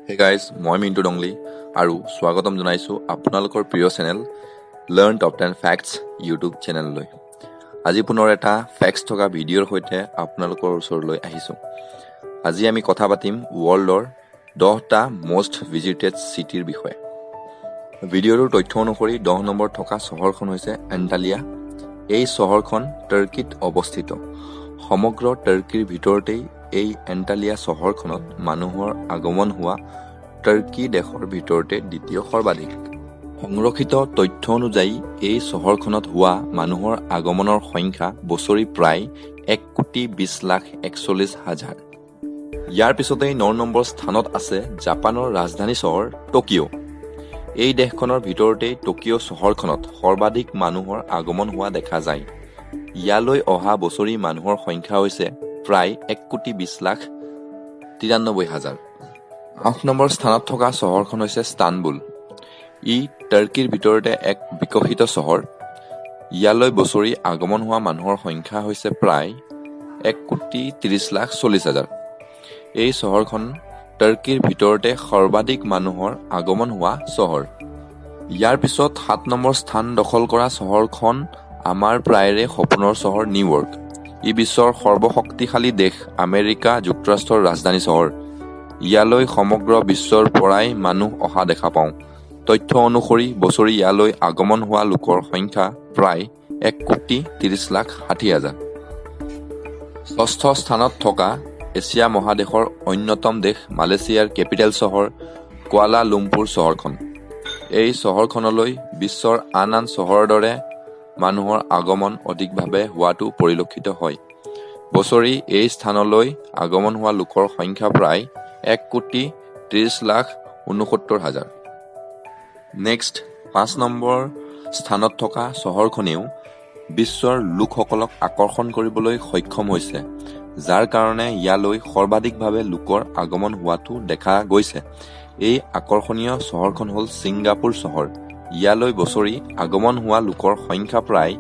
Hey guys, মই মিণ্টু ডংলি আৰু স্বাগতম জনাইছোঁ আপোনালোকৰ প্ৰিয় channel learn top 10 facts YouTube চেনেললৈ। আজি পুনৰ এটা ফেক্টছ থকা ভিডিঅ'ৰ সৈতে আপোনালোকৰ ওচৰলৈ আহিছোঁ। আজি আমি কথা পাতিম ৱৰ্ল্ডৰ 10টা মষ্ট ভিজিটেড চিটিৰ বিষয়ে। ভিডিঅ'টোৰ তথ্য অনুসৰি 10 নম্বৰত থকা চহৰখন হৈছে এণ্টালিয়া। এই চহৰখন টাৰ্কিত অৱস্থিত। সমগ্ৰ টাৰ্কিৰ ভিতৰতেই এই এণ্টালিয়া চহৰখনত মানুহৰ আগমন হোৱা টাৰ্কি দেশৰ ভিতৰতে দ্বিতীয় সৰ্বাধিক। সংৰক্ষিত তথ্য অনুযায়ী এই চহৰখনত হোৱা মানুহৰ আগমনৰ সংখ্যা বছৰি প্ৰায় 1 কোটি 20 লাখ 41 হাজাৰ। ইয়াৰ পিছতেই 9 নম্বৰ স্থানত আছে জাপানৰ ৰাজধানী চহৰ টকিঅ'। এই দেশখনৰ ভিতৰতেই টকিঅ' চহৰখনত সৰ্বাধিক মানুহৰ আগমন হোৱা দেখা যায়। ইয়ালৈ অহা বছৰি মানুহৰ সংখ্যা হৈছে প্ৰায় 1 কোটি 20 লাখ 93 হাজাৰ। 8 নম্বৰ স্থানত থকা চহৰখন হৈছে ইস্তানবুল। ই টাৰ্কিৰ ভিতৰতে এক বিকশিত চহৰ। ইয়ালৈ বছৰি আগমন হোৱা মানুহৰ সংখ্যা হৈছে প্ৰায় 1 কোটি 30 লাখ 40 হাজাৰ। এই চহৰখন টাৰ্কিৰ ভিতৰতে সৰ্বাধিক মানুহৰ আগমন হোৱা চহৰ। ইয়াৰ পিছত 7 নম্বৰ স্থান দখল কৰা চহৰখন আমাৰ প্ৰায়ৰে সপোনৰ চহৰ নিউয়ৰ্ক। ই বিশ্বৰ সৰ্বশক্তিশালী দেশ আমেৰিকা যুক্তৰাষ্ট্ৰৰ ৰাজধানী চহৰ। ইয়ালৈ সমগ্ৰ বিশ্বৰ পৰাই মানুহ অহা দেখা পাওঁ। তথ্য অনুসৰি বছৰি ইয়ালৈ আগমন হোৱা লোকৰ সংখ্যা প্ৰায় 1 কোটি 30 লাখ 60 হাজাৰ। ষষ্ঠ স্থানত থকা এছিয়া মহাদেশৰ অন্যতম দেশ মালয়েছিয়াৰ কেপিটেল চহৰ কুৱালা লুম্পুৰ চহৰখন। এই চহৰখনলৈ বিশ্বৰ আন আন চহৰৰ দৰে মানুহৰ আগমন অধিকভাৱে হোৱাটো পৰিলক্ষিত হয়। বছৰি এই স্থানলৈ আগমন হোৱা লোকৰ সংখ্যা প্ৰায় 1 কোটি 30 লাখ 69 হাজাৰ। নেক্সট 5 নম্বৰ স্থানত থকা চহৰখনেও বিশ্বৰ লোকসকলক আকৰ্ষণ কৰিবলৈ সক্ষম হৈছে, যাৰ কাৰণে ইয়ালৈ সৰ্বাধিকভাৱে লোকৰ আগমন হোৱাটো দেখা গৈছে। এই আকৰ্ষণীয় চহৰখন হ'ল ছিংগাপুৰ চহৰ। ইয়ালৈ বছৰি আগমন হোৱা লোকৰ সংখ্যা প্ৰায়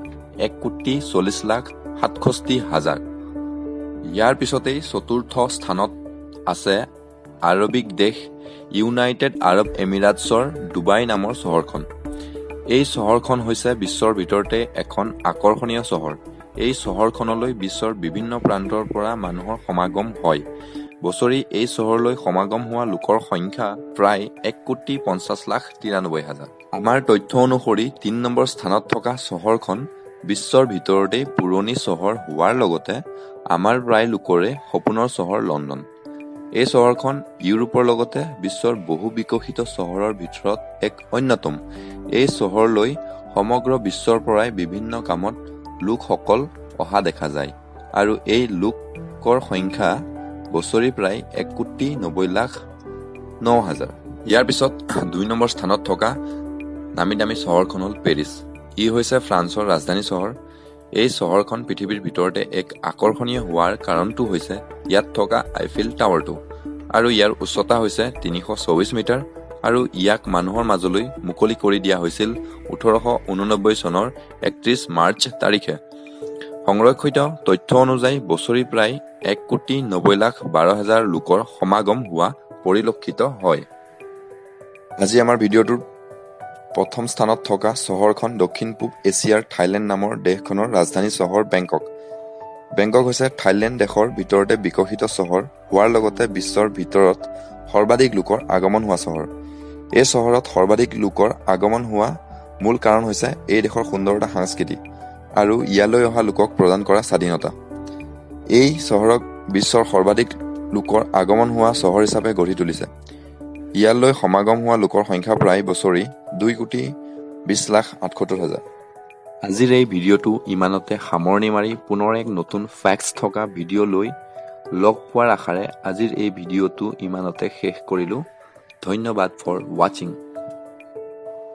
1 কোটি 40 লাখ 67 হাজাৰ। ইয়াৰ পিছতেই চতুৰ্থ স্থানত আছে আৰবিক দেশ ইউনাইটেড আৰব এমিৰাটছৰ ডুবাই নামৰ চহৰখন। এই চহৰখন হৈছে বিশ্বৰ ভিতৰতে এখন আকৰ্ষণীয় চহৰ। এই চহৰখনলৈ বিশ্বৰ বিভিন্ন প্ৰান্তৰ পৰা মানুহৰ সমাগম হয়। বছৰি এই চহৰলৈ সমাগম হোৱা লোকৰ সংখ্যা প্ৰায় 1 কোটি 50 লাখ 93 হাজাৰ। আমাৰ তথ্য অনুসৰি 3 নম্বৰ স্থানত থকা চহৰখন বিশ্বৰ ভিতৰতেই পুৰণি চহৰ হোৱাৰ লগতে আমাৰ প্ৰায় লোকৰে সপোনৰ চহৰ লণ্ডন। এই চহৰখন ইউৰোপৰ লগতে বিশ্বৰ বহু বিকশিত চহৰৰ ভিতৰত এক অন্যতম। এই চহৰলৈ সমগ্ৰ বিশ্বৰ পৰাই বিভিন্ন কামত লোকসকল অহা দেখা যায় আৰু এই লোকৰ সংখ্যা বছৰি প্ৰায় 1 কোটি 90 লাখ 9 হাজাৰ। ইয়াৰ পিছত 2 নম্বৰ স্থানত থকা নামী দামী চহৰখন হ'ল পেৰিছ। ই হৈছে ফ্ৰান্সৰ ৰাজধানী চহৰ। এই চহৰখন পৃথিৱীৰ ভিতৰতে এক আকৰ্ষণীয় হোৱাৰ কাৰণটো হৈছে ইয়াত থকা আইফেল টাৱাৰটো আৰু ইয়াৰ উচ্চতা হৈছে 324 মিটাৰ আৰু ইয়াক মানুহৰ মাজলৈ মুকলি কৰি দিয়া হৈছিল 1889 চনৰ 31 মাৰ্চ তাৰিখে। সংৰক্ষিত তথ্য অনুযায়ী বছৰি প্ৰায় 1 কোটি 90 লাখ 12 হাজাৰ লোকৰ সমাগম হোৱা পৰিলক্ষিত হয়। আজি আমাৰ ভিডিঅ'টোৰ প্ৰথম স্থানত থকা চহৰখন দক্ষিণ পূব এছিয়াৰ থাইলেণ্ড নামৰ দেশখনৰ ৰাজধানী চহৰ বেংকক। বেংকক হৈছে থাইলেণ্ড দেশৰ ভিতৰতে বিকশিত চহৰ হোৱাৰ লগতে বিশ্বৰ ভিতৰত সৰ্বাধিক লোকৰ আগমন হোৱা চহৰ। এই চহৰত সৰ্বাধিক লোকৰ আগমন হোৱা মূল কাৰণ হৈছে এই দেশৰ সুন্দৰতা, সংস্কৃতি আৰু ইয়ালৈ অহা লোকক প্ৰদান কৰা স্বাধীনতা। এই চহৰক বিশ্বৰ সৰ্বাধিক লোকৰ আগমন হোৱা চহৰ হিচাপে গঢ়ি তুলিছে। ইয়ালৈ সমাগম হোৱা লোকৰ সংখ্যা প্ৰায় বছৰি 2 কোটি 20 লাখ 78 হাজাৰ। আজিৰ এই ভিডিঅ'টো ইমানতে সামৰণি মাৰি পুনৰ এক নতুন ফেক্টছ থকা ভিডিঅ' লৈ লগ পোৱাৰ আশাৰে আজিৰ এই ভিডিঅ'টো ইমানতে শেষ কৰিলোঁ। ধন্যবাদ ফৰ ৱাচিং।